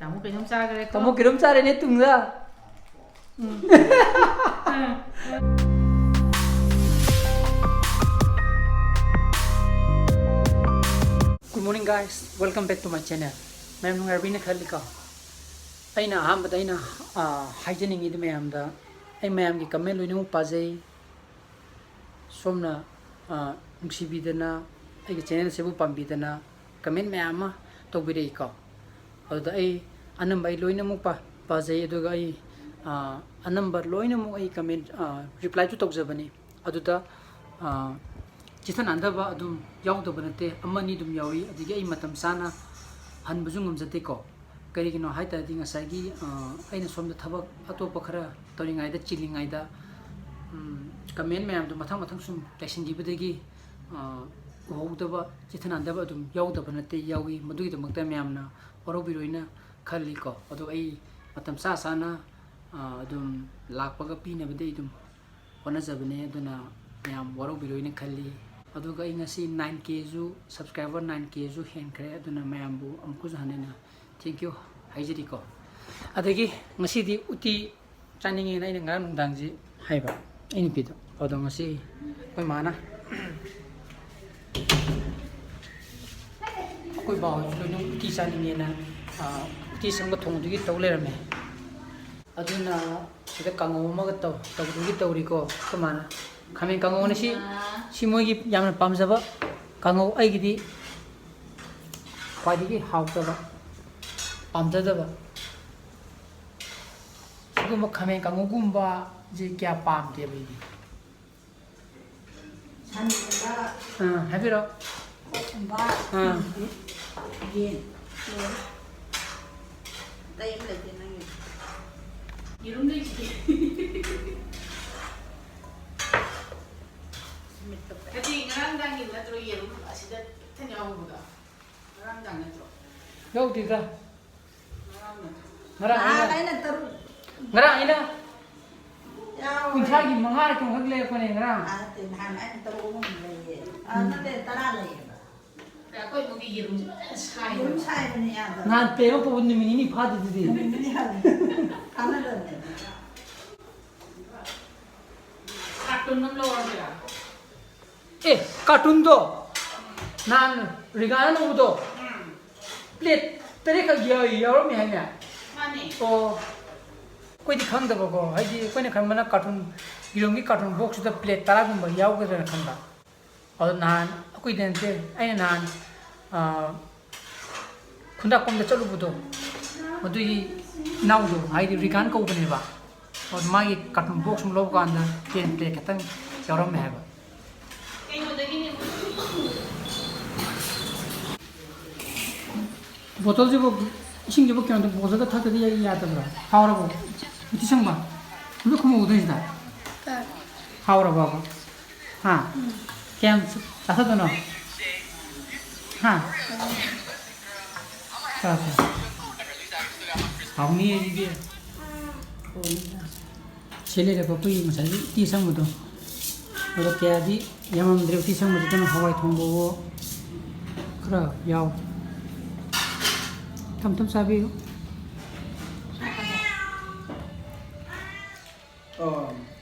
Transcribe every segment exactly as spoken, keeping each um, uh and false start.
ꯇꯥꯃꯣ ꯀꯩꯅꯣꯝ ꯆꯥꯈ꯭ꯔꯦꯀꯣ꯫ ꯇꯥꯃꯣ ꯀꯩꯅꯣꯝ ꯆꯥꯔꯦꯅꯦ ꯇꯨꯡꯗ꯫ ꯎꯝ꯫ Good morning, guys, welcome back to my channel. ꯃꯌꯥꯝ ꯅꯨꯡꯉꯥꯏꯔꯕꯅꯤꯅ ꯈꯜꯂꯤꯀꯣ꯫ ꯑꯩꯅ ꯑꯍꯥꯟꯕꯗ ꯑꯩꯅ, ꯑꯥ, ꯍꯥꯏꯖꯅꯤꯡꯉꯤꯗꯤ ꯃꯌꯥꯝꯗ, ꯑꯩ ꯃꯌꯥꯝꯒꯤ comment ꯂꯣꯏꯅꯃꯛ ꯄꯥꯖꯩ꯫ ꯁꯣꯝꯅ, ꯑꯥ, ꯅꯨꯡꯁꯤꯕꯤꯗꯅ ꯑꯩꯒꯤ channel ꯑꯁꯤꯕꯨ ꯄꯥꯝꯕꯤꯗꯅ comment ꯃꯌꯥꯝ ꯑꯃ ꯇꯧꯕꯤꯔꯛꯏꯀꯣ꯫ ꯑꯗꯨꯗ ꯑꯩ ꯑꯅꯝꯕ ꯑꯩ ꯂꯣꯏꯅꯃꯛ ꯄꯥ-, ꯄꯥꯖꯩ꯫ ꯑꯗꯨꯒ ꯑꯩ, ꯑꯥ, ꯑꯅꯝꯕ ꯂꯣꯏꯅꯃꯛ ꯑꯩ comment, ꯑꯥ, replyꯁꯨ ꯇꯧꯖꯕꯅꯤ꯫ ꯑꯗꯨꯗ, ꯑꯥ, ꯆꯤꯊ ꯅꯥꯟꯗꯕ ꯑꯗꯨꯝ ꯌꯥꯎꯗꯕ ꯅꯠꯇꯦ, ꯑꯃꯅꯤ ꯑꯗꯨꯝ ꯌꯥꯎꯏ꯫ ꯑꯗꯒꯤ ꯑꯩ ꯃꯇꯝ ꯆꯥꯅ ꯍꯟꯕꯁꯨ ꯉꯝꯖꯗꯦꯀꯣ꯫ ꯀꯔꯤꯒꯤꯅꯣ ꯍꯥꯏ ꯇꯥꯔꯗꯤ ꯉꯁꯥꯏꯒꯤ, ꯑ, ꯑꯩꯅ ꯁꯣꯝꯗ ꯊꯕꯛ ꯑꯇꯣꯞꯄ ꯈꯔ ꯇꯧꯔꯤꯉꯩꯗ, ꯆꯤꯜꯂꯤꯉꯩꯗ, ꯎꯝ, comment ꯃꯌꯥꯝꯗꯣ ꯃꯊꯪ ꯃꯊꯪ ꯁꯨꯝ ꯂꯩꯁꯤꯟꯈꯤꯕꯗꯒꯤ, ꯑ, ꯎꯍꯧꯗꯕ, ꯆꯤꯊ ꯅꯥꯟꯗꯕ ꯑꯗꯨꯝ ꯌꯥꯎꯗꯕ ꯅꯠꯇꯦ, ꯌꯥꯎꯏ꯫ ꯃꯗꯨꯒꯤꯗꯃꯛꯇ ꯃꯌꯥꯝꯅ ꯋꯥꯔꯧꯕꯤꯔꯣꯏꯅ ꯈꯜꯂꯤꯀꯣ꯫ ꯑꯗꯣ ꯑꯩ ꯃꯇꯝ ꯆꯥ ꯆꯥꯅ, ꯑ, ꯑꯗꯨꯝ ꯂꯥꯛꯄꯒ ꯄꯤꯅꯕꯗꯤ ꯑꯩ ꯑꯗꯨꯝ ꯍꯣꯠꯅꯖꯕꯅꯦ꯫ ꯑꯗꯨꯅ ꯃꯌꯥꯝ ꯋꯥꯔꯧꯕꯤꯔꯣꯏꯅ ꯈꯜꯂꯤ꯫ ꯑꯗꯨꯒ ꯑꯩ ꯉꯁꯤ nine Kꯁꯨ, subscriber nine Kꯁꯨ ꯍꯦꯟꯈ꯭ꯔꯦ꯫ ꯑꯗꯨꯅ ꯃꯌꯥꯝꯕꯨ ꯑꯃꯨꯛꯀꯁꯨ ꯍꯟꯅ ꯍꯟꯅ thank you ꯍꯥꯏꯖꯔꯤꯀꯣ꯫ ꯑꯗꯒꯤ ꯉꯁꯤꯗꯤ ꯎꯇꯤ ꯆꯥꯅꯤꯡꯉꯦꯅ ꯑꯩꯅ ꯉꯔꯥꯡ ꯅꯨꯡꯗꯥꯡꯁꯤ ꯍꯥꯏꯕ ꯑꯩ ꯅꯨꯄꯤꯗꯣ꯫ ꯑꯗꯣ ꯉꯁꯤ ꯑꯩꯈꯣꯏ ꯃꯥꯅ, ꯑꯩꯈꯣꯏ ꯕꯥ ꯍꯣꯏꯁꯨ ꯂꯣꯏꯅ ꯎꯇꯤ ꯆꯥꯅꯤꯡꯉꯦꯅ, ꯑꯥ, ꯎꯇꯤ ꯁꯪꯕ ꯊꯣꯡꯗꯨꯒꯤ ꯇꯧ ꯂꯩꯔꯝꯃꯦ꯫ ꯑꯗꯨꯅ ꯁꯤꯗ ꯀꯥꯡꯉꯧ ꯑꯃꯒ ꯇꯧ-, ꯇꯧꯗꯨꯒꯤ ꯇꯧꯔꯤꯀꯣ ꯑꯩꯈꯣꯏ ꯃꯥꯅ꯫ ꯈꯥꯃꯦꯟ ꯀꯥꯡꯉꯧꯅꯤ ꯁꯤ, ꯁꯤ ꯃꯣꯏꯒꯤ ꯌꯥꯝꯅ ꯄꯥꯝꯖꯕ ꯀꯥꯡꯉꯧ, ꯑꯩꯒꯤꯗꯤ ꯈ꯭ꯋꯥꯏꯗꯒꯤ ꯍꯥꯎꯇꯕ, ꯄꯥꯝꯖꯗꯕ꯫ ꯁꯤꯒꯨꯝꯕ ꯈꯥꯃꯦꯟ ꯀꯥꯡꯉꯧꯒꯨꯝꯕꯁꯦ ꯀꯌꯥ ꯄꯥꯝꯗꯦꯕ ꯑꯩꯗꯤ꯫ ꯁꯟꯒꯨꯝꯕ, ꯑꯥ, ꯍꯥꯏꯕꯤꯔꯣ꯫ ꯑꯣꯛꯀꯨꯝꯕ, ꯑꯥ꯫ ꯌꯦꯟ꯫ ꯑꯇꯩ ꯑꯃ ꯂꯩꯇꯦ ꯅꯪꯒꯤ꯫ ꯌꯦꯔꯨꯝ ꯂꯩꯁꯤꯗꯤ꯫ ꯃꯤꯠꯇ ꯄꯦ- ꯅꯠꯇꯦ, ꯉꯔꯥꯡ ꯅꯨꯡꯗꯥꯡꯒꯤ ꯅꯠꯇ꯭ꯔꯣ ꯌꯦꯔꯨꯝ ꯑꯁꯤꯗ ꯄꯤꯛ ꯊꯟꯅ ꯌꯥꯎꯍꯧꯕꯗꯣ? ꯉꯔꯥꯡ ꯅꯨꯡꯗꯥꯡ ꯅꯠꯇ꯭ꯔꯣ? ꯌꯥꯎꯗꯦꯗ꯫ ꯉꯔꯥꯡ ꯅꯠꯇ꯭ꯔꯣ? ꯉꯔꯥꯡ ꯅꯍꯥꯟ ꯑꯩꯅ, ꯑꯩꯅ ꯇꯔꯨꯛ ꯉꯔꯥꯡ ꯑꯩꯅ ꯌꯥꯎꯋꯦ꯫ ꯀꯨꯟꯊ꯭ꯔꯥꯒꯤ ꯃꯉꯥꯔ ꯀꯩꯅꯣꯝꯈꯛ ꯂꯩꯔꯛꯄꯅꯦ ꯉꯔꯥꯡ꯫ ꯑꯥ, ꯅꯠꯇꯦ, ꯅꯍꯥꯟ ꯑꯩꯅ ꯇꯔꯨꯛ ꯑꯍꯨꯝ ꯂꯩꯌꯦ꯫ ꯑꯥ, ꯎꯝ꯫ ꯅꯠꯇꯦ, ꯇꯔꯥ ꯂꯩꯌꯦꯕ꯫ ꯑꯩꯈꯣꯏ ꯏꯃꯨꯡꯒꯤ ꯌꯦꯔꯨꯝꯁꯦ ꯐꯖꯅ ꯁꯥꯏꯌꯦꯕ꯫ ꯌꯦꯔꯨꯝ ꯁꯥꯏꯕꯅꯦ ꯌꯥꯗꯕ꯫ ꯅꯍꯥꯟ ꯄ꯭ꯂꯦꯠ ꯑꯃ ꯄꯨꯕ ꯅꯨꯃꯤꯠ ꯅꯤꯅꯤ ꯐꯥꯗꯦ ꯑꯗꯨꯗꯤ꯫ ꯅꯨꯃꯤꯠ ꯅꯤꯅꯤ ꯍꯥꯜꯂꯦ꯫ ꯀꯥꯟꯅꯗꯕꯅꯦ꯫ ꯀꯥꯔꯇꯨꯟ ꯑꯃ ꯂꯧꯔꯁꯤꯔꯥ? ꯑꯦ, ꯀꯥꯔꯇꯨꯟꯗꯣ ꯅꯍꯥꯟ ꯔꯤꯒꯥꯅ ꯂꯧꯕꯗꯣ ꯄ꯭ꯂꯦꯠ ꯇꯔꯦꯠꯈꯛ ꯌꯥꯎ- ꯌꯥꯎꯔꯝꯃꯦ ꯍꯥꯏꯅꯦ? ꯃꯥꯅꯦ꯫ ꯑꯣ, ꯑꯩꯈꯣꯏꯗꯤ ꯈꯪꯗꯕꯀꯣ, ꯍꯥꯏꯗꯤ ꯑꯩꯈꯣꯏꯅ ꯈꯟꯕꯅ ꯀꯥꯔꯇꯨꯟ, ꯌꯦꯔꯨꯝꯒꯤ ꯀꯥꯔꯇꯨꯟ ꯕꯣꯛꯁꯇꯨꯗ ꯄ꯭ꯂꯦꯠ ꯇꯔꯥꯒꯨꯝꯕ ꯌꯥꯎꯒꯗ꯭ꯔꯥꯅ ꯈꯟꯕ꯫ ꯑꯗꯣ ꯅꯍꯥꯟ ꯑꯩꯈꯣꯏꯗ ꯅꯠꯇꯦ, ꯑꯩꯅ ꯅꯍꯥꯟ ꯑꯥ, ꯈꯨꯟꯗ꯭ꯔꯥꯛꯄꯝꯗ ꯆꯠꯂꯨꯕꯗꯣ, ꯑꯗꯨꯒꯤ ꯏꯅꯥꯎꯗꯣ, ꯍꯥꯏꯗꯤ ꯔꯤꯒꯥꯟ ꯀꯧꯕꯅꯦꯕ, ꯑꯗꯣ ꯃꯥꯒꯤ ꯀꯥꯔꯇꯨꯟ ꯕꯣꯛꯁ ꯑꯃ ꯂꯧꯕ ꯀꯥꯟꯗ ꯇꯦꯟ ꯄ꯭ꯂꯦꯠ ꯈꯛꯇꯪ ꯌꯥꯎꯔꯝꯃꯦ ꯍꯥꯏꯕ꯫ ꯀꯩꯅꯣꯗꯒꯤꯅꯦ꯫ ꯕꯣꯇꯜꯁꯤꯕꯨ, ꯏꯁꯤꯡꯁꯤꯕꯨ ꯀꯩꯅꯣꯗ ꯕꯣꯇꯜꯗ ꯊꯛꯇꯗꯤ ꯌꯥ- ꯌꯥꯗꯕ꯭ꯔꯥ? ꯍꯥꯎꯔꯕꯣ? ꯎꯇꯤ ꯁꯪꯕ? ꯑꯝꯇ ꯈꯨꯝꯃꯛꯎꯗꯣꯏꯁꯤꯗ꯫ ꯍꯥꯎꯔꯕꯕ? ꯍꯥ? ꯀꯌꯥꯝ ꯆꯥꯊꯗꯣꯏꯅꯣ? ꯍꯥ? ꯆꯥ, ꯆꯥ꯫ ꯍꯥꯎꯅꯤꯌꯦ ꯑꯗꯨꯗꯤ꯫ ꯁꯤ ꯂꯩꯔꯦꯀꯣ ꯑꯩꯈꯣꯏꯒꯤ ꯉꯁꯥꯏꯒꯤ ꯎꯇꯤ ꯑꯁꯪꯕꯗꯣ꯫ ꯑꯗꯣ ꯀꯌꯥꯗꯤ ꯌꯥꯝꯃꯝꯗ꯭ꯔꯦ ꯎꯇꯤ ꯑꯁꯪꯕꯁꯤꯗꯅ ꯍꯋꯥꯏ ꯊꯣꯡꯕꯋꯣ ꯈꯔ ꯌꯥꯎ꯫ ꯇꯞ ꯇꯞ ꯆꯥꯕꯤꯌꯨ꯫ ꯑꯥ,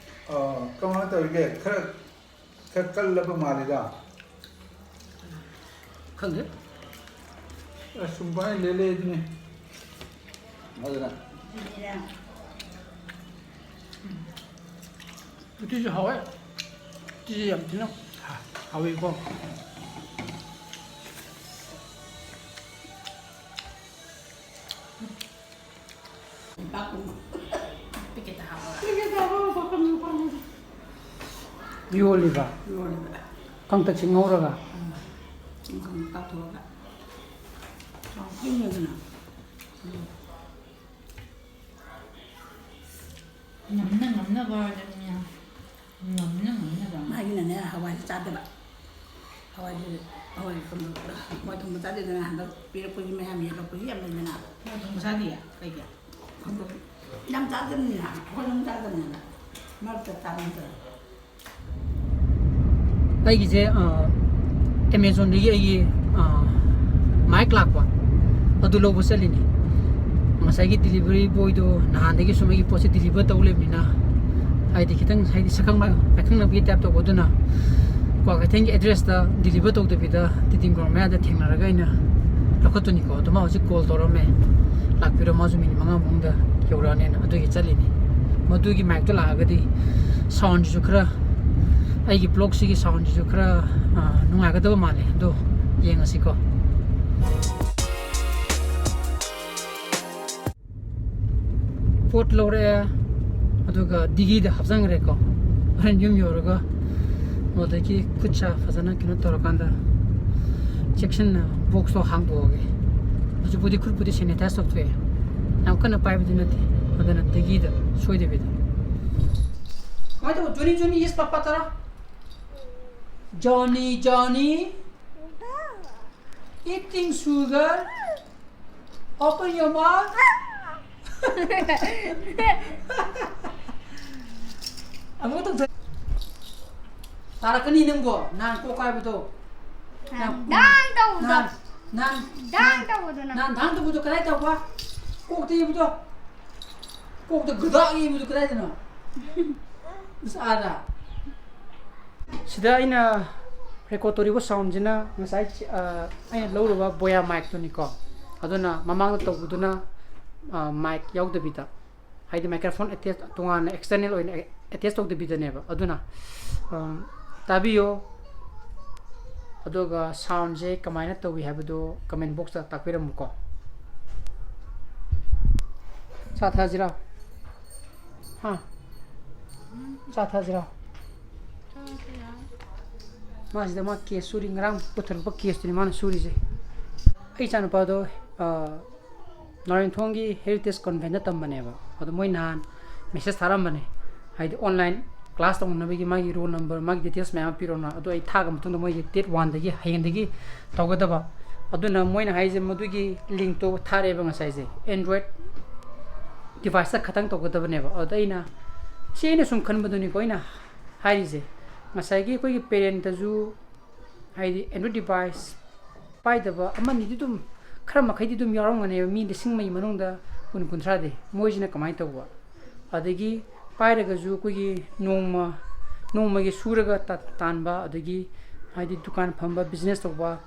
ꯑꯥ, ꯀꯃꯥꯏꯅ ꯇꯧꯔꯤꯒꯦ? ꯈꯔ, ꯈꯔ ꯀꯜꯂꯕ ꯃꯥꯜꯂꯤꯗ꯫ ꯈꯪꯗꯦ꯫ ꯑꯁ, ꯁꯨꯝ ꯄꯥꯏ ꯂꯩ ꯂꯩ ꯑꯗꯨꯅꯤ꯫ ꯑꯗꯨꯅ ꯎꯇꯤꯁꯨ ꯍꯥꯎꯋꯦ꯫ ꯎꯇꯤꯁꯦ ꯌꯥꯝ ꯊꯤꯅ ꯍꯥ- ꯍꯥꯎꯋꯤꯀꯣ꯫ ꯄꯦꯀꯦꯠꯇ ꯍꯥꯞꯄꯒ꯫ ꯌꯣꯜꯂꯤꯕ ꯂꯣꯏꯔꯦ꯫ ꯀꯪꯇꯛꯁꯤ ꯉꯧꯔꯒ꯫ ꯁꯨꯝ ꯁꯨꯝ ꯇꯥꯊꯣꯛꯑꯒ꯫ ꯍꯥꯎꯗꯣꯏꯅꯦ ꯑꯗꯨꯅ꯫ ꯉꯝꯅ ꯉꯝꯅꯕ ꯑꯗꯨꯝ ꯉꯝꯅ ꯉꯝꯅꯕ꯫ ꯃꯥꯒꯤꯅꯅꯦ ꯍꯋꯥꯏꯁꯦ ꯆꯥꯗꯕ꯫ ꯍꯋꯥꯏꯁꯦ, ꯍꯋꯥꯏ ꯊꯣꯡꯕ, ꯍꯋꯥꯏ ꯊꯣꯡꯕ ꯆꯥꯗꯦꯗꯅ ꯍꯟꯗꯛ ꯄꯤꯔꯛꯄꯒꯤ ꯃꯌꯥꯝ ꯌꯦꯜꯂꯛꯄꯒꯤ ꯌꯥꯝ ꯂꯩꯗꯅ꯫ ꯍꯋꯥꯏ ꯊꯣꯡꯕ ꯆꯥꯗꯤꯌꯦ? ꯀꯩꯒꯤ? ꯍꯟꯗꯛ ꯌꯥꯝ ꯆꯥꯗꯕꯅꯤꯅ, ꯑꯩꯈꯣꯏ ꯑꯗꯨꯝ ꯆꯥꯗꯕꯅꯤꯅ ꯃꯔꯛꯇ ꯆꯥꯕ ꯅꯠꯇꯅ꯫ ꯑꯩꯒꯤꯁꯦ ꯑꯦꯃꯦꯖꯣꯟꯗꯒꯤ ꯑꯩꯒꯤ ꯃꯥꯏꯛ ꯂꯥꯛꯄ, ꯑꯗꯨ ꯂꯧꯕ ꯆꯠꯂꯤꯅꯤ꯫ ꯉꯁꯥꯏꯒꯤ ꯗꯤꯂꯤꯚꯔꯤ ꯕꯣꯏꯗꯣ ꯅꯍꯥꯟꯗꯒꯤ ꯁꯨꯝ ꯑꯩꯒꯤ ꯄꯣꯠꯁꯦ ꯗꯤꯂꯤꯚꯔ ꯇꯧ ꯂꯩꯕꯅꯤꯅ, ꯍꯥꯏꯗꯤ ꯈꯤꯇꯪ, ꯍꯥꯏꯗꯤ ꯁꯛꯈꯪ ꯃꯥꯏ-, ꯃꯥꯏꯈꯪꯅꯕꯒꯤ ꯇꯥꯏꯞ ꯇꯧꯕ, ꯑꯗꯨꯅ ꯀ꯭ꯋꯥꯀꯩꯊꯦꯜꯒꯤ ꯑꯦꯗ꯭ꯔꯦꯁꯇ ꯗꯤꯂꯤꯚꯔ ꯇꯧꯗꯕꯤꯗ ꯇꯤꯗꯤꯝ ꯒ꯭ꯔꯥꯎꯟ ꯃꯌꯥꯗ ꯊꯦꯡꯅꯔꯒ ꯑꯩꯅ ꯂꯧꯈꯠꯇꯣꯏꯅꯤꯀꯣ꯫ ꯑꯗꯣ ꯃꯥ ꯍꯧꯖꯤꯛ ꯀꯣꯜ ꯇꯧꯔꯝꯃꯦ, ꯂꯥꯛꯄꯤꯔꯣ, ꯃꯥꯁꯨ ꯃꯤꯅꯤꯠ ꯃꯉꯥ ꯃꯅꯨꯡꯗ ꯌꯧꯔꯛꯑꯅꯦꯅ꯫ ꯑꯗꯨꯒꯤ ꯆꯠꯂꯤꯅꯤ꯫ ꯃꯗꯨꯒꯤ ꯃꯥꯏꯛꯇꯣ ꯂꯥꯛꯑꯒꯗꯤ ꯁꯥꯎꯟꯁꯤꯁꯨ ꯈꯔ, ꯑꯩꯒꯤ ꯕ꯭ꯂꯣꯛꯁꯤꯒꯤ ꯁꯥꯎꯟꯁꯤꯁꯨ ꯈꯔ, ꯑ, ꯅꯨꯡꯉꯥꯏꯒꯗꯕ ꯃꯥꯜꯂꯦ꯫ ꯑꯗꯣ ꯌꯦꯡꯉꯁꯤꯀꯣ꯫ ꯄꯣꯠ ꯂꯧꯔꯛꯑꯦ, ꯑꯗꯨꯒ ꯗꯤꯒꯤꯗ ꯍꯥꯞꯆꯟꯈ꯭ꯔꯦꯀꯣ꯫ ꯍꯣꯔꯦꯟ ꯌꯨꯝ ꯌꯧꯔꯒ ꯃꯗꯨꯗꯒꯤ ꯈꯨꯠ ꯁꯥ ꯐꯖꯅ ꯀꯩꯅꯣ ꯇꯧꯔꯀꯥꯟꯗ ꯆꯦꯛꯁꯤꯟꯅ ꯕꯣꯛꯁꯇꯣ ꯍꯥꯡꯗꯣꯛꯑꯒꯦ꯫ ꯍꯧꯖꯤꯛꯄꯨꯗꯤ ꯈꯨꯠꯄꯨꯗꯤ ꯁꯦꯅꯤꯇꯥꯏꯁ ꯇꯧꯊꯣꯛꯑꯦ, ꯌꯥꯝ ꯀꯟꯅ ꯄꯥꯏꯕꯗꯤ ꯅꯠꯇꯦ꯫ ꯑꯗꯨꯅ ꯗꯤꯒꯤꯗ ꯁꯣꯏꯗꯕꯤꯗ꯫ ꯀꯃꯥꯏꯅ ꯇꯧꯕ? ꯖꯣꯅꯤ, ꯖꯣꯅꯤ, ꯌꯦꯁ ꯄꯥꯄꯥ ꯇꯔꯥ꯫ ꯖꯣꯅꯤ, ꯖꯣꯅꯤ, eating sugar, open your mouth. ꯑꯃꯨꯛ ꯇꯧꯊꯣꯛ꯫ ꯇꯥꯔꯛꯀꯅꯤ ꯅꯪꯕꯣ, ꯅꯍꯥꯟ ꯀꯣꯛ ꯀꯥꯏꯕꯗꯣ꯫ ꯅꯍꯥꯟ ꯗꯥꯡ ꯇꯧꯕꯗꯣ꯫ ꯅꯍꯥꯟ, ꯅꯍꯥꯟ, ꯗꯥꯡ ꯅꯍꯥꯟ, ꯇꯧꯕꯗꯣ ꯅꯪ꯫ ꯅꯍꯥꯟ ꯗꯥꯡ ꯇꯧꯕꯗꯣ ꯀꯗꯥꯏ ꯇꯧꯕ? ꯀꯣꯛꯇ ꯌꯩꯕꯗꯣ꯫ ꯀꯣꯛꯇ ꯒꯗꯥꯛ ꯌꯩꯕꯗꯣ ꯀꯗꯥꯏꯗꯅꯣ? ꯑꯁ, ꯑꯥꯗ꯫ ꯁꯤꯗ ꯑꯩꯅ ꯔꯦꯀꯣꯔꯗ ꯇꯧꯔꯤꯕ ꯁꯥꯎꯟꯁꯤꯅ ꯉꯁꯥꯏ, ꯑ, ꯑꯩꯅ ꯂꯧꯔꯨꯕ ꯕꯣꯌꯥ ꯃꯥꯏꯛꯇꯨꯅꯤꯀꯣ꯫ ꯑꯗꯨꯅ ꯃꯃꯥꯡꯗ ꯇꯧꯕꯗꯨꯅ, ꯑ, ꯃꯥꯏꯛ ꯌꯥꯎꯗꯕꯤꯗ, ꯍꯥꯏꯗꯤ ꯃꯥꯏꯀ꯭ꯔꯣꯐꯣꯟ ꯑꯦꯇꯦꯆ, ꯇꯣꯉꯥꯟꯅ ꯑꯦꯛꯁꯇꯔꯅꯦꯜ ꯑꯣꯏꯅ ꯑꯦꯇꯦꯆ ꯇꯧꯗꯕꯤꯗꯅꯦꯕ꯫ ꯑꯗꯨꯅ, ꯑꯝ, ꯇꯥꯕꯤꯌꯣ꯫ ꯑꯗꯨꯒ ꯁꯥꯎꯟꯁꯦ ꯀꯃꯥꯏꯅ ꯇꯧꯏ ꯍꯥꯏꯕꯗꯣ ꯀꯃꯦꯟ ꯕꯣꯛꯁꯇ ꯇꯥꯛꯄꯤꯔꯝꯃꯨꯀꯣ꯫ ꯆꯥ ꯊꯛꯑꯁꯤꯔꯣ? ꯍꯥ? ꯆꯥ ꯊꯛꯑꯁꯤꯔꯣ? ꯃꯥꯁꯤꯗ ꯃꯥ ꯀꯦꯁ ꯁꯨꯔꯤ, ꯉꯔꯥꯡ ꯄꯨꯊꯔꯛꯄ ꯀꯦꯁꯇꯨꯅꯤ ꯃꯥꯅ ꯁꯨꯔꯤꯁꯦ꯫ ꯑꯩ ꯏꯆꯥꯅꯨꯄꯥꯗꯣ, ꯑ, ꯅꯥꯎꯔꯦꯝꯊꯣꯡꯒꯤ ꯍꯦꯔꯤꯇꯦꯖ ꯀꯣꯟꯚꯦꯟꯠꯇ ꯇꯝꯕꯅꯦꯕ꯫ ꯑꯗꯣ ꯃꯣꯏ ꯅꯍꯥꯟ ꯃꯦꯁꯦꯖ ꯊꯥꯔꯝꯕꯅꯦ, ꯍꯥꯏꯗꯤ ꯑꯣꯟꯂꯥꯏꯟ ꯀ꯭ꯂꯥꯁ ꯇꯧꯅꯅꯕꯒꯤ ꯃꯥꯒꯤ ꯔꯣꯜ ꯅꯝꯕꯔ, ꯃꯥꯒꯤ ꯗꯤꯇꯦꯜꯁ ꯃꯌꯥꯝ ꯑꯃ ꯄꯤꯔꯣꯅ꯫ ꯑꯗꯣ ꯑꯩ ꯊꯥꯈ꯭ꯔ ꯃꯇꯨꯡꯗ ꯃꯣꯏꯒꯤ ꯗꯦꯠ ꯋꯥꯟꯗꯒꯤ, ꯍꯌꯦꯡꯗꯒꯤ ꯇꯧꯒꯗꯕ꯫ ꯑꯗꯨꯅ ꯃꯣꯏꯅ ꯍꯥꯏꯁꯦ ꯃꯗꯨꯒꯤ ꯂꯤꯡꯛꯇꯣ ꯊꯥꯔꯛꯑꯦꯕ ꯉꯁꯥꯏꯁꯦ꯫ ꯑꯦꯟꯗ꯭ꯔꯣꯏꯗ ꯗꯤꯚꯥꯏꯁꯇ ꯈꯛꯇꯪ ꯇꯧꯒꯗꯕꯅꯦꯕ꯫ ꯑꯗꯨꯗ ꯑꯩꯅ, ꯁꯤ ꯑꯩꯅ ꯁꯨꯝ ꯈꯟꯕꯗꯨꯅꯤꯀꯣ ꯑꯩꯅ ꯍꯥꯏꯔꯤꯁꯦ, ꯉꯁꯥꯏꯒꯤ ꯑꯩꯈꯣꯏꯒꯤ ꯄꯦꯔꯦꯟꯇꯁꯨ, ꯍꯥꯏꯗꯤ ꯑꯦꯟꯗ꯭ꯔꯣꯏꯗ ꯗꯤꯚꯥꯏꯁ ꯄꯥꯏꯗꯕ ꯑꯃꯅꯤꯗꯤ ꯑꯗꯨꯝ, ꯈꯔ ꯃꯈꯩꯗꯤ ꯑꯗꯨꯝ ꯌꯥꯎꯔꯝꯒꯅꯦꯕ, ꯃꯤ ꯂꯤꯁꯤꯡ ꯑꯃꯒꯤ ꯃꯅꯨꯡꯗ ꯀꯨꯟ ꯀꯨꯟꯊ꯭ꯔꯥꯗꯤ꯫ ꯃꯣꯏꯁꯤꯅ ꯀꯃꯥꯏꯅ ꯇꯧꯕ? ꯑꯗꯒꯤ ꯄꯥꯏꯔꯒꯁꯨ ꯑꯩꯈꯣꯏꯒꯤ ꯅꯣꯡꯃ ꯅꯣꯡꯃꯒꯤ ꯁꯨꯔꯒ ꯇꯥ- ꯇꯥꯟꯕ, ꯑꯗꯒꯤ ꯍꯥꯏꯗꯤ ꯗꯨꯀꯥꯟ ꯐꯝꯕ, ꯕꯤꯖꯤꯅꯦꯁ ꯇꯧꯕ,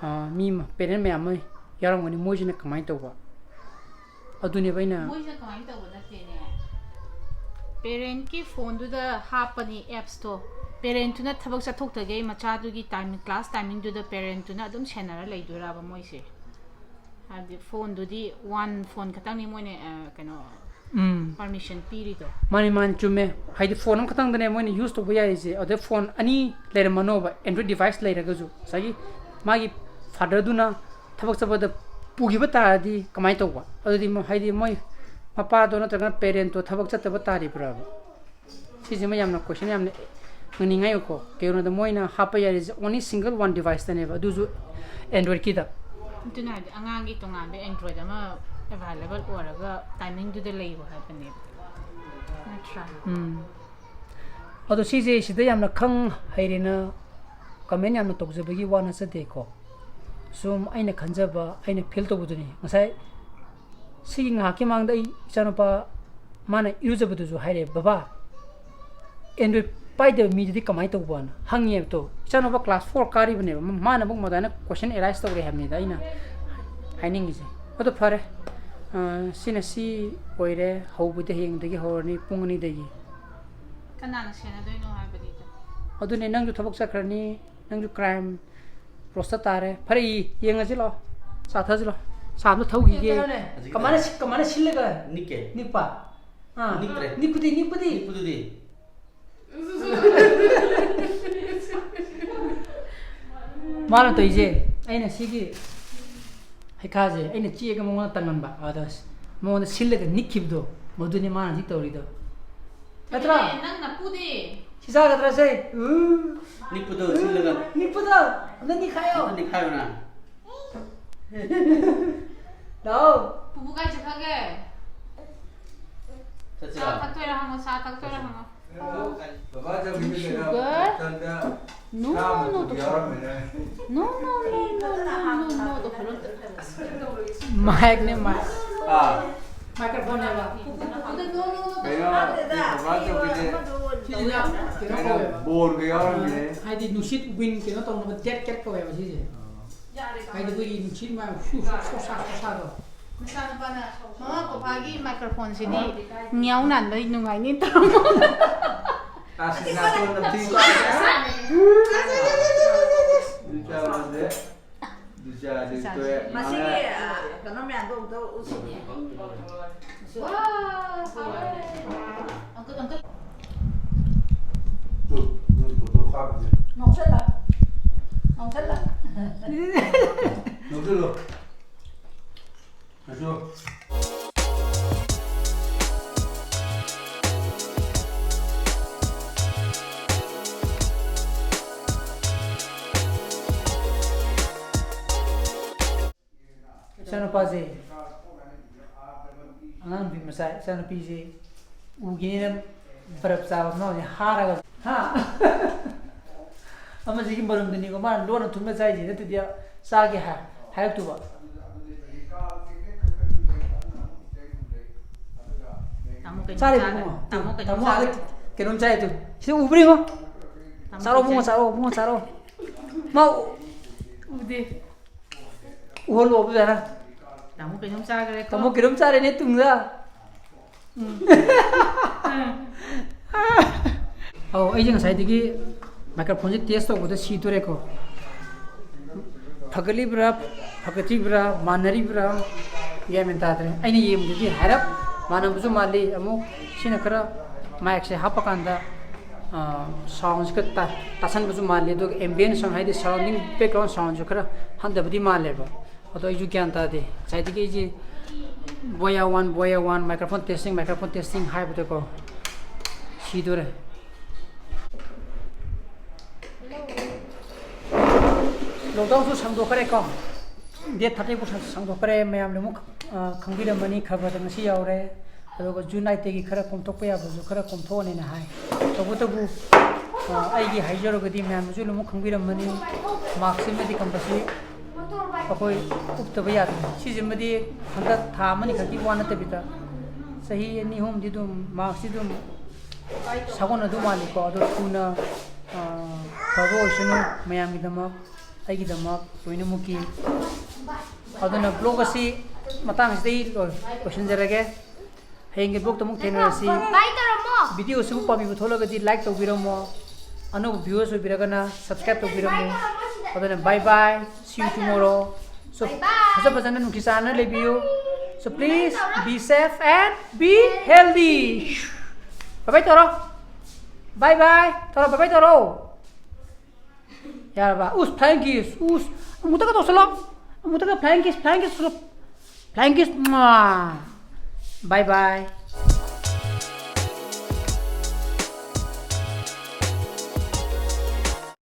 ꯑ, ꯃꯤ ꯄꯦꯔꯦꯟ ꯃꯌꯥꯝ ꯑꯃ ꯌꯥꯎꯔꯝꯒꯅꯤ꯫ ꯃꯣꯏꯁꯤꯅ ꯀꯃꯥꯏꯅ ꯇꯧꯕ? ꯑꯗꯨꯅꯦꯕ ꯑꯩꯅ ꯃꯣꯏꯁꯤꯅ ꯀꯃꯥꯏꯅ ꯇꯧꯕ ꯅꯠꯇꯦꯅꯦ, ꯄꯦꯔꯦꯟꯀꯤ ꯐꯣꯟꯗꯨꯗ ꯍꯥꯞꯄꯅꯤ ꯑꯦꯞꯁꯇꯣ꯫ ꯄꯦꯔꯦꯟꯇꯨꯅ ꯊꯕꯛ ꯆꯠꯊꯣꯛꯇꯒꯩ ꯃꯆꯥꯗꯨꯒꯤ ꯇꯥꯏꯃꯤꯡ, ꯀ꯭ꯂꯥꯁ ꯇꯥꯏꯃꯤꯡꯗꯨꯗ ꯄꯦꯔꯦꯟꯇꯨꯅ ꯑꯗꯨꯝ ꯁꯦꯟꯅꯔ ꯂꯩꯗꯣꯏꯔꯕ ꯃꯣꯏꯁꯦ? ꯍꯥꯏꯕꯗꯤ ꯐꯣꯟꯗꯨꯗꯤ ꯋꯥꯟ ꯐꯣꯟ ꯈꯛꯇꯪꯅꯤ ꯃꯣꯏꯅ, ꯑ, ꯀꯩꯅꯣ, ꯎꯝ꯫ ꯄꯔꯃꯤꯁꯟ ꯄꯤꯔꯤꯗꯣ꯫ ꯃꯥꯅꯤ, ꯃꯥꯅꯤ, ꯆꯨꯝꯃꯦ꯫ ꯍꯥꯏꯗꯤ ꯐꯣꯟ ꯑꯃꯈꯛꯇꯪꯗꯅꯦ ꯃꯣꯏꯅ ꯌꯨꯁ ꯇꯧꯕ ꯌꯥꯔꯤꯁꯦ꯫ ꯑꯗꯩ ꯐꯣꯟ ꯑꯅꯤ ꯂꯩꯔꯝꯃꯅꯣꯕ, ꯑꯦꯟꯗ꯭ꯔꯣꯏꯗ ꯗꯤꯚꯥꯏꯁ ꯂꯩꯔꯒꯁꯨ, ꯉꯁꯥꯏꯒꯤ ꯃꯥꯒꯤ ꯐꯥꯗꯔꯗꯨꯅ ꯊꯕꯛ ꯆꯠꯄꯗ ꯄꯨꯈꯤꯕ ꯇꯥꯔꯗꯤ ꯀꯃꯥꯏꯅ ꯇꯧꯕ? ꯑꯗꯨꯗꯤ ꯃꯣ-, ꯍꯥꯏꯗꯤ ꯃꯣꯏ ꯃꯄꯥꯗꯣ ꯅꯠꯇ꯭ꯔꯒꯅ ꯄꯦꯔꯦꯟꯇꯣ ꯊꯕꯛ ꯆꯠꯇꯕ ꯇꯥꯔꯤꯕ꯭ꯔꯕ? ꯁꯤꯁꯤꯃ ꯌꯥꯝꯅ ꯀꯣꯏꯁꯟ ꯌꯥꯝꯅ ꯉꯥꯡꯅꯤꯡꯉꯥꯏ ꯑꯣꯏꯀꯣ꯫ ꯀꯩꯒꯤꯅꯣꯗ ꯃꯣꯏꯅ ꯍꯥꯞꯄ ꯌꯥꯔꯤꯁꯦ only single one deviceꯇꯅꯦꯕ, ꯑꯗꯨꯁꯨ ꯑꯦꯟꯗ꯭ꯔꯣꯏꯗꯀꯤꯗ꯫ ꯑꯗꯨꯅ ꯍꯥꯏꯗꯤ ꯑꯉꯥꯡꯒꯤ ꯇꯣꯉꯥꯟꯕ ꯑꯦꯟꯗ꯭ꯔꯣꯏꯗ ꯑꯃ ꯑꯦꯚꯥꯏꯂꯦꯕꯜ ꯑꯣꯏꯔꯒ ꯇꯥꯏꯃꯤꯡꯗꯨꯗ ꯂꯩꯌꯨ ꯍꯥꯏꯕꯅꯦꯕ, ꯅꯠꯇ꯭ꯔꯥ? ꯎꯝ꯫ ꯑꯗꯣ ꯁꯤꯁꯦ ꯁꯤꯗ ꯌꯥꯝꯅ ꯈꯪ ꯍꯩꯔꯦꯅ ꯀꯃꯦꯟ ꯌꯥꯝꯅ ꯇꯧꯖꯕꯒꯤ ꯋꯥ ꯅꯠꯆꯗꯦꯀꯣ꯫ ꯁꯨꯝ ꯑꯩꯅ ꯈꯟꯖꯕ, ꯑꯩꯅ ꯐꯤꯜ ꯇꯧꯕꯗꯨꯅꯤ꯫ ꯉꯁꯥꯏ ꯁꯤꯒꯤ ꯉꯥꯏꯍꯥꯛꯀꯤ ꯃꯃꯥꯡꯗ ꯑꯩ ꯏꯆꯥꯅꯨꯄꯥ ꯃꯥꯅ ꯏꯔꯨꯖꯕꯗꯨꯁꯨ ꯍꯥꯏꯔꯛꯑꯦ, "ꯕꯕꯥ, ꯑꯦꯟꯗ꯭ꯔꯣꯏꯗ ꯄꯥꯏꯗꯕ ꯃꯤꯗꯨꯗꯤ ꯀꯃꯥꯏꯅ ꯇꯧꯕꯅ?" ꯍꯪꯉꯦꯕ꯫ ꯇꯣ, ꯏꯆꯥꯅꯨꯄꯥ ꯀ꯭ꯂꯥꯁ ꯐꯣꯔ ꯀꯥꯔꯤꯕꯅꯦꯕ, ꯃ-, ꯃꯥꯅ ꯑꯃꯨꯛ ꯃꯗꯥꯏꯅ ꯀꯣꯏꯁꯟ ꯑꯦꯔꯥꯏꯁ ꯇꯧꯔꯦ ꯍꯥꯏꯕꯅꯤꯗ ꯑꯩꯅ ꯍꯥꯏꯅꯤꯡꯉꯤꯁꯦ꯫ ꯑꯗꯣ ꯐꯔꯦ, ꯑ, ꯁꯤꯅ ꯁꯤ ꯑꯣꯏꯔꯦ꯫ ꯍꯧꯕꯗꯤ ꯍꯌꯦꯡꯗꯒꯤ ꯍꯧꯔꯅꯤ, ꯄꯨꯡ ꯑꯅꯤꯗꯒꯤ꯫ ꯀꯅꯥꯅ ꯁꯦꯟꯅꯗꯣꯏꯅꯣ ꯍꯥꯏꯕꯅꯤꯗ꯫ ꯑꯗꯨꯅꯦ, ꯅꯪꯁꯨ ꯊꯕꯛ ꯆꯠꯈ꯭ꯔꯅꯤ, ꯅꯪꯁꯨ ꯀ꯭ꯔꯥꯏꯝ ꯄ꯭ꯔꯣꯁꯇ ꯇꯥꯔꯦ꯫ ꯐꯔꯦ, ꯌꯦꯡꯉꯁꯤ ꯂꯥꯛꯑꯣ, ꯆꯥ ꯊꯛꯑꯁꯤ ꯂꯥꯛꯑꯣ, ꯆꯥ ꯑꯝꯇ ꯊꯛꯎꯈꯤꯒꯦ꯫ ꯀꯩꯅꯣꯅꯦ? ꯍꯧꯖꯤꯛ ꯀꯃꯥꯏꯅ ꯀꯩꯅꯣ? ꯁꯤ-, ꯀꯃꯥꯏꯅ ꯁꯤꯜꯂꯒ ꯅꯤꯛꯀꯦ? ꯅꯤꯛꯄ? ꯑꯥ꯫ ꯅꯤꯛꯇ꯭ꯔꯦ꯫ ꯅꯤꯛꯄꯗꯤ, ꯅꯤꯛꯄꯗꯤ? ꯅꯤꯛꯄꯗꯨꯗꯤ? ꯃꯥꯅ ꯇꯧꯔꯤꯁꯦ, ꯑꯩꯅ ꯁꯤꯒꯤ ꯍꯩꯈꯥꯁꯦ ꯑꯩꯅ ꯆꯤꯛꯑꯒ ꯃꯉꯣꯟꯗ ꯇꯪꯍꯟꯕ, ꯑꯗ ꯃꯉꯣꯟꯗ ꯁꯤꯜꯂꯒ ꯅꯤꯛꯈꯤꯕꯗꯣ, ꯃꯗꯨꯅꯤ ꯃꯥꯅ ꯍꯧꯖꯤꯛ ꯇꯧꯔꯤꯗꯣ꯫ ꯅꯠꯇ꯭ꯔꯥ? ꯅꯪ ꯅꯄꯨꯗꯤ? ꯁꯤ ꯆꯥꯒꯗ꯭ꯔꯥ ꯁꯦ? ꯎ꯫ ꯅꯤꯛꯄꯗꯣ ꯁꯤꯜꯂꯒ꯫ ꯅꯤꯛꯄꯗꯣ ꯑꯝꯇ ꯅꯤꯛꯈꯥꯏꯌꯣ꯫ ꯑꯝꯇ ꯅꯤꯛꯈꯥꯏꯌꯣꯅ꯫ ꯂꯥꯛꯑꯣ꯫ ꯄꯨꯄꯨ ꯀꯥꯏ ꯆꯠꯈ꯭ꯔꯒꯦ? ꯆꯠꯁꯤꯔꯣ? ꯆꯥ ꯊꯛꯇꯣꯏꯔꯥ ꯍꯪꯉꯣ, ꯆꯥ ꯊꯛꯇꯣꯏꯔꯥ ꯍꯪꯉꯣ꯫ ꯕꯕꯥ ꯆꯧꯀꯤꯗ ꯀꯩꯅꯣ ꯁꯨꯒꯔ? ꯃꯊꯟꯗ ꯅꯣ, ꯁꯥ ꯅꯣ, ꯃꯇꯨꯝ ꯇꯧꯁꯜꯂꯣ꯫ ꯌꯥꯎꯔꯝꯃꯦꯅꯦ꯫ ꯅꯣ, ꯅꯣ, ꯅꯣ, ꯅꯣ, ꯅꯣ, ꯅꯣ, ꯇꯧꯁꯜꯂꯣ꯫ ꯃꯥꯏꯛꯅꯦ, ꯃꯥꯏꯛ꯫ ꯑꯥ꯫ ꯃꯥꯏꯀ꯭ꯔꯣꯐꯣꯟꯅꯦꯕ꯫ ꯀꯩꯅꯣ, ꯕꯕꯥ ꯆꯧꯀꯤꯁꯦ ꯁꯤꯁꯤꯅ ꯀꯩꯅꯣ ꯀꯩꯅꯣ ꯀꯧꯋꯦꯕ꯫ ꯕꯣꯟꯒ ꯌꯥꯎꯔꯝꯃꯦ꯫ ꯍꯥꯏꯗꯤ ꯅꯨꯡꯁꯤꯠ ꯋꯤꯟ ꯀꯩꯅꯣ ꯇꯧꯅꯕ ꯖꯦꯠ ꯀꯦꯠ ꯀꯧꯋꯦꯕ ꯁꯤꯁꯦ꯫ ꯍꯥꯏꯗꯤ ꯑꯩꯈꯣꯏꯒꯤ ꯅꯨꯡꯁꯤꯠ ꯃꯌꯥꯝ ꯁꯨ, ꯁꯨ, ꯁꯣꯁꯥ, ꯁꯣꯁꯥꯗꯣ꯫ ꯃꯆꯥꯅꯨꯄꯥꯅ ꯃꯃꯥ ꯄꯄꯥꯒꯤ ꯃꯥꯏꯀ꯭ꯔꯣꯐꯣꯟꯁꯤꯗꯤ ꯉꯦꯎ ꯅꯥꯟꯕꯩ ꯅꯨꯡꯉꯥꯏꯅꯤ ꯇꯧꯔꯝꯃꯣ꯫ ꯑꯁ, ꯅꯥꯇꯣꯟ ꯅꯞꯊꯤ꯫ ꯗꯨꯆꯥ ꯂꯣꯟꯗꯦ꯫ ꯗꯨꯆꯥꯗꯤ ꯇꯣꯛꯑꯦ꯫ ꯃꯁꯤꯒꯤ, ꯑ, ꯀꯩꯅꯣ ꯃꯌꯥꯝꯗꯣ ꯑꯃꯨꯛꯇ ꯎꯠꯁꯤꯅꯦ꯫ ꯋꯥ, ꯍꯥꯎꯔꯦ꯫ ꯑꯪꯀꯜ, ꯑꯪꯀꯜ꯫ ꯇꯨ, ꯅꯣꯏ ꯐꯣꯇꯣ ꯀꯥꯞꯄꯤꯁꯦ꯫ ꯉꯥꯎꯁꯜꯂ꯫ ꯉꯥꯎꯁꯜꯂ꯫ ꯅꯣꯛꯁꯜꯂꯣ꯫ ꯀꯩꯁꯨ꯫ ꯏꯆꯥꯅꯨꯄꯥꯁꯦ ꯑꯉꯥꯡ ꯅꯨꯄꯤ ꯃꯆꯥ, ꯏꯆꯥꯅꯨꯄꯤꯁꯦ ꯎꯒꯤꯅꯤꯅ ꯕꯔꯞ ꯆꯥꯕ ꯑꯃ ꯍꯥꯔꯒ, ꯍꯥ? ꯑꯃꯁꯤꯒꯤ ꯃꯔꯝꯗꯨꯅꯤꯀꯣ ꯃꯥꯅ ꯂꯣꯟꯅ ꯊꯨꯝꯅ ꯆꯥꯏꯁꯦ, ꯅꯠꯇ꯭ꯔꯗꯤ ꯆꯥꯒꯦ ꯍꯥꯏ-, ꯍꯥꯏꯔꯛꯇꯨꯕ꯫ ꯇꯥꯃꯣ ꯀꯩꯅꯣꯝ ꯆꯥꯔꯦ꯫ ꯆꯥꯔꯦ ꯏꯕꯨꯡꯉꯣ꯫ ꯇꯥꯃꯣ ꯀꯩꯅꯣꯝ ꯇꯥꯃꯣ ꯑꯥꯗ ꯆꯥꯔꯦ꯫ ꯀꯩꯅꯣꯝ ꯆꯥꯏ ꯇꯨ꯫ ꯁꯤ ꯎꯕ꯭ꯔ ꯌꯦꯡꯉꯣ꯫ ꯇꯥꯃꯣ ꯆꯥꯔꯣ ꯀꯩ ꯏꯕꯨꯡꯉꯣ, ꯆꯥꯏ? ꯆꯥꯔꯣ ꯏꯕꯨꯡꯉꯣ, ꯆꯥꯔꯣ꯫ ꯃꯥ ꯎ-, ꯎꯗꯦ꯫ ꯎꯍꯜꯂꯣ ꯑꯗꯨꯗ꯫ ꯇꯥꯃꯣ ꯀꯩꯅꯣꯝ ꯆꯥꯈ꯭ꯔꯦꯀꯣ꯫ ꯇꯥꯃꯣ ꯀꯩꯅꯣꯝ ꯆꯥꯔꯦꯅꯦ ꯇꯨꯡꯗ꯫ ꯎꯝ꯫ ꯑꯧ, ꯑꯩꯁꯦ ꯉꯁꯥꯏꯗꯒꯤ ꯃꯥꯏꯀ꯭ꯔꯣꯐꯣꯟꯁꯦ ꯇꯦꯁ ꯇꯧꯕꯗ ꯁꯤꯗꯣꯔꯦꯀꯣ꯫ ꯐꯒꯠꯂꯤꯕ꯭ꯔꯥ, ꯐꯒꯠꯇ꯭ꯔꯤꯕ꯭ꯔꯥ, ꯃꯥꯟꯅꯔꯤꯕ꯭ꯔꯥ, ꯒ꯭ꯌꯥꯟ ꯃꯦꯟ ꯇꯥꯗ꯭ꯔꯦ꯫ ꯑꯩꯅ ꯌꯦꯡꯕꯗꯗꯤ ꯍꯥꯏꯔꯞ ꯃꯥꯟꯅꯕꯁꯨ ꯃꯥꯜꯂꯤ꯫ ꯑꯃꯨꯛ ꯁꯤꯅ ꯈꯔ ꯃꯥꯏꯛꯁꯦ ꯍꯥꯞꯄꯀꯥꯟꯗ, ꯑ, ꯁꯥꯎꯟꯁꯦ ꯈꯔ ꯇꯥ-, ꯇꯥꯁꯟꯕꯁꯨ ꯃꯥꯜꯂꯤ꯫ ꯑꯗꯨꯒ ꯑꯦꯝꯕꯤꯌꯦꯟ ꯁꯥꯎꯟ, ꯍꯥꯏꯗꯤ ꯁꯔꯥꯎꯟꯗꯤꯡ ꯕꯦꯛꯒ꯭ꯔꯥꯎꯟ ꯁꯥꯎꯟꯁꯨ ꯈꯔ ꯍꯟꯊꯕꯗꯤ ꯃꯥꯜꯂꯦꯕ꯫ ꯑꯗꯣ ꯑꯩꯁꯨ ꯒ꯭ꯌꯥꯟ ꯇꯥꯗꯦ꯫ ꯉꯁꯥꯏꯗꯒꯤ ꯑꯩꯁꯦ Boya one, Boya one, microphone testing, microphone testing ꯍꯥꯏꯕꯗꯀꯣ ꯁꯤꯗꯣꯔꯦ꯫ ꯂꯣꯛꯗꯥꯎꯟꯁꯨ ꯁꯥꯡꯗꯣꯛꯈ꯭ꯔꯦꯀꯣ, ꯗꯦꯠ ꯊꯥꯔꯇꯤ ꯐꯥꯎ ꯁꯥꯡꯗꯣꯛꯈ꯭ꯔꯦ꯫ ꯃꯌꯥꯝꯅ ꯑꯃꯨꯛ, ꯑ, ꯈꯪꯕꯤꯔꯝꯃꯅꯤ, ꯈꯕꯔꯗ ꯉꯁꯤ ꯌꯥꯎꯔꯦ꯫ ꯑꯗꯨꯒ ꯖꯨꯟ ꯑꯥꯏꯠꯇꯒꯤ ꯈꯔ ꯀꯣꯝꯊꯣꯛꯄ ꯌꯥꯕꯁꯨ ꯈꯔ ꯀꯣꯝꯊꯣꯛꯑꯅꯤꯅ ꯍꯥꯏ꯫ ꯇꯧꯕꯇꯕꯨ ꯑꯩꯒꯤ ꯍꯥꯏꯖꯔꯒꯗꯤ ꯃꯌꯥꯝꯅꯁꯨ ꯂꯣꯏꯅꯃꯛ ꯈꯪꯕꯤꯔꯝꯃꯅꯤ, ꯃꯥꯔꯛꯁꯤꯃꯗꯤ ꯀꯝꯄꯜꯁꯔꯤ ꯑꯩꯈꯣꯏ ꯎꯞꯇꯕ ꯌꯥꯗꯦ꯫ ꯁꯤꯁꯤꯃꯗꯤ ꯍꯟꯗꯛ ꯊꯥ ꯑꯃꯅꯤ ꯈꯛꯀꯤ ꯋꯥ ꯅꯠꯇꯕꯤꯗ ꯆꯍꯤ ꯑꯅꯤ ꯑꯍꯨꯝꯗꯤ ꯑꯗꯨꯝ ꯃꯥꯔꯛꯁꯤ ꯑꯗꯨꯝ ꯁꯥꯒꯣꯟꯅꯗꯧ ꯃꯥꯜꯂꯤꯀꯣ꯫ ꯑꯗꯣ ꯊꯨꯅ ꯐꯕ ꯑꯣꯏꯁꯅꯨ ꯃꯌꯥꯝꯒꯤꯗꯃꯛ, ꯑꯩꯒꯤꯗꯃꯛ ꯂꯣꯏꯅꯃꯛꯀꯤ꯫ ꯑꯗꯨꯅ ꯕ꯭ꯂꯣꯛ ꯑꯁꯤ ꯃꯇꯥꯡꯁꯤꯗ ꯑꯩ ꯂꯣꯏꯁꯤꯟꯖꯔꯒꯦ꯫ ꯍꯌꯦꯡꯒꯤ ꯕ꯭ꯂꯣꯛꯇ ꯑꯃꯨꯛ ꯊꯦꯡꯅꯔꯁꯤ꯫ ꯚꯤꯗꯤꯑꯣꯁꯤꯕꯨ ꯄꯥꯝꯕꯤꯕ ꯊꯣꯛꯂꯒꯗꯤ ꯂꯥꯏꯛ ꯇꯧꯕꯤꯔꯝꯃꯣ, ꯑꯅꯧꯕ ꯚ꯭ꯌꯨꯋꯔꯁ ꯑꯣꯏꯕꯤꯔꯒꯅ ꯁꯕꯁꯀ꯭ꯔꯥꯏꯕ ꯇꯧꯕꯤꯔꯝꯃꯣ꯫ ꯑꯗꯨꯅ bye bye, see you tomorrow. So, ꯐꯖ ꯐꯖꯅ ꯅꯨꯡꯁꯤ ꯆꯥꯟꯅ ꯂꯩꯕꯤꯌꯨ꯫ So please be safe and be healthy. Bye bye ꯇꯧꯔꯣ, bye bye ꯇꯧꯔꯣ, bye bye ꯇꯧꯔꯣ꯫ ꯌꯥꯔꯕ? ꯎꯁ, flying kiss, ꯎꯁ, ꯑꯃꯨꯛꯇꯒ ꯇꯧꯁꯜꯂꯣ, ꯑꯃꯨꯛꯇꯒ flying kiss, flying kiss ꯇꯧꯁꯜꯂꯣ, flying kiss꯫ Bye bye꯫